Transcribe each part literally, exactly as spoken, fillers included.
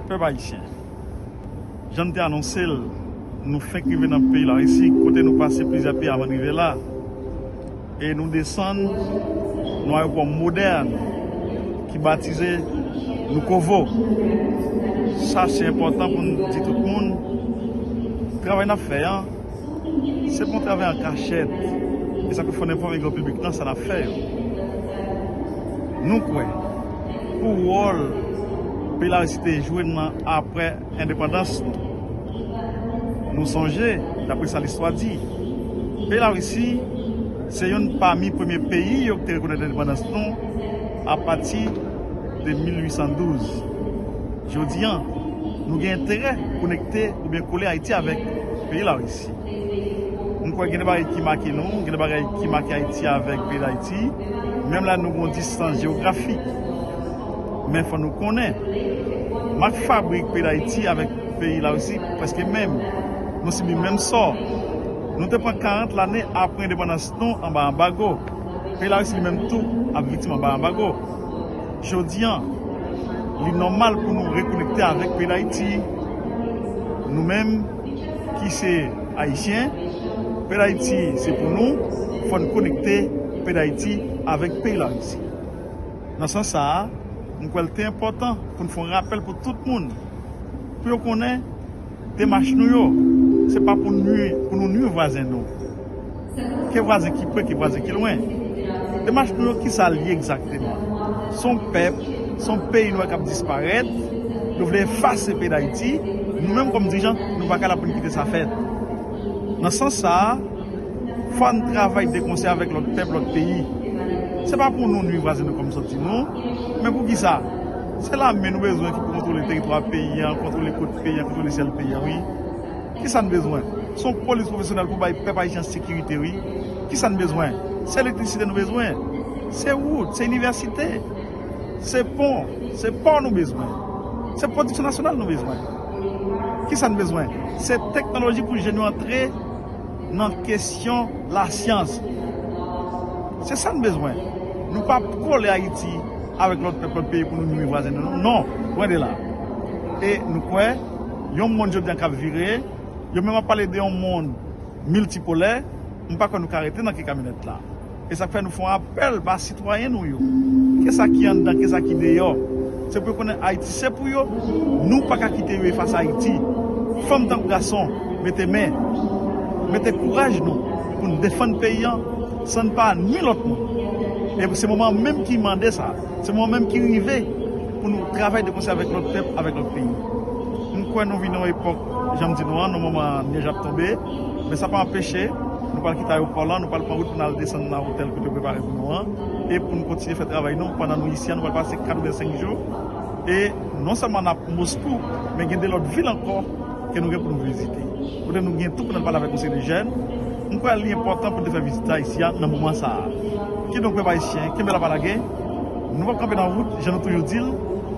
Pèp ayisyen, jan n te anonse l, nou fenk rive nan peyi Larisi, kote nou pase plizyè peyi avan n rive la. E nou desann nan ayewopò modèn ki batize Nukovo. Sa se enpòtan pou n di tout moun, travay n ap fè an, se pa yon travay an kachèt. E sa pou fè n enfòme gran piblik nan sa n ap fè yo. Nou kwè pou wòl peyi Larisi te jwe nan apre endepandans nou. Nou sonje, dapre sa listwa di, peyi Larisi se youn pami premye peyi yo ki te rekonèt endepandans nou apati de mil uit san douz. Jodi an, nou gen enterè konekte oubyen kole Ayiti avèk peyi Larisi. M kwè gen de bagay ki make nou, gen de bagay ki make Ayiti avèk peyi Dayiti, menm lè nou gen yon distans jewografik. Men fò nou konnen, mak fabrik peyi Dayiti avèk peyi Larisi prèske menm. Nou sibi menm sò. Nou te pran karant lane apre endepandans nou anba anbago. Peyi Larisi li menm tou ap viktim anba anbago. Jodi an, li nòmal pou nou rekonekte avèk peyi Dayiti. Nou menm ki se Ayisyen, peyi Dayiti se pou nou, fò n konekte peyi Dayiti avèk peyi Larisi. Nan sans sa a, m kwè l te enpòtan pou n fè yon rapèl pou tout moun, pou yo konnen demach nou yo, se pa pou nwi, pou nou nwi vwazen nou. Ke vwazen ki pre, ke vwazen ki lwen. Demach nou yo, ki sa l ye egzakteman? Se yon pèp, se yon peyi nou wè k ap disparèt, yo vle efase peyi Dayiti, nou menm kòm dirijan, nou pa ka la pou n kite sa fèt. Nan sans sa a, fò n travay de konsè avèk lòt pèp, lòt peyi. Se pa pou nou nwi vwazen nou kòm sòti nou, men pou ki sa? Se lame nou bezwen ki pou kontwole teritwa peyi an, kontwole kot peyi an, kontwole syèl peyi an, wi. Ki sa n bezwen? Se yon polis pwofesyonèl pou bay pèp ayisyen sekirite, wi. Ki sa n bezwen? Se elektrisite nou bezwen. Se wout, se inivèsite, se pon, se pò nou bezwen. Se pwodiksyon nasyonal nou bezwen. Ki sa n bezwen? Se teknoloji pou jèn yo antre nan kesyon lasyans. Se sa n bezwen. Nou pa kole Ayiti avèk lòt pèp, lòt peyi pou nou nwi vwazen nou. Non, lwen de la. E nou kwè, yon mond jodi an k ap vire, yo menm ap pale de yon mond miltipolè, m pa kwè nou ka rete nan ke kamyonèt la. E sa k fè nou fè yon apèl ba sitwayen nou yo. Ke sa ki anndan, ke sa ki deyò. Se pou yo konnen Ayiti se pou yo. Nou pa ka kite yo efase Ayiti. Fanm tankou gason, mete men, mete kouraj nou pou n defann peyi an san n pa nwi lòt moun. E se moman menm ki mande sa. Se moman menm ki rive pou nou travay de konsè avèk lòt pèp, avèk lòt peyi. M kwè nou vin nan yon epòk, jan m di nou an, nan moman nyèj ap tonbe, men sa pa anpeche nou pral kite ayewopò lan, nou pral pran wout pou n al desann nan otèl kote yo prepare pou nou an, e pou n kontinye fè travay nou pandan nou isi an, nou pral pase kat oubyen senk jou. E non sèlman n ap Moskou, men gen de lòt vil ankò ke nou gen pou nou vizite. Kote nou gen tou pou n al pale avèk yon seri de jèn. M kwè li enpòtan pou n te fè vizit la isi a nan moman sa a. Kidonk, pèp ayisyen, kenbe la pa lage. Nou p ap kanpe nan wout, jan nou toujou di l,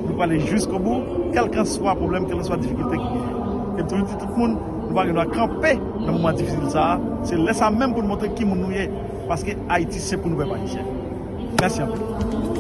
nou prale jiskobou, kèlkanswa pwoblèm, kèlkanswa difikilte ki genyen. E m toujou di tout moun, nou pa gen dwa kanpe nan moman difisil sa a. Se lè sa a menm pou n montre ki moun nou ye, paske Ayiti se pou nou, pèp ayisyen. Mèsi anpil.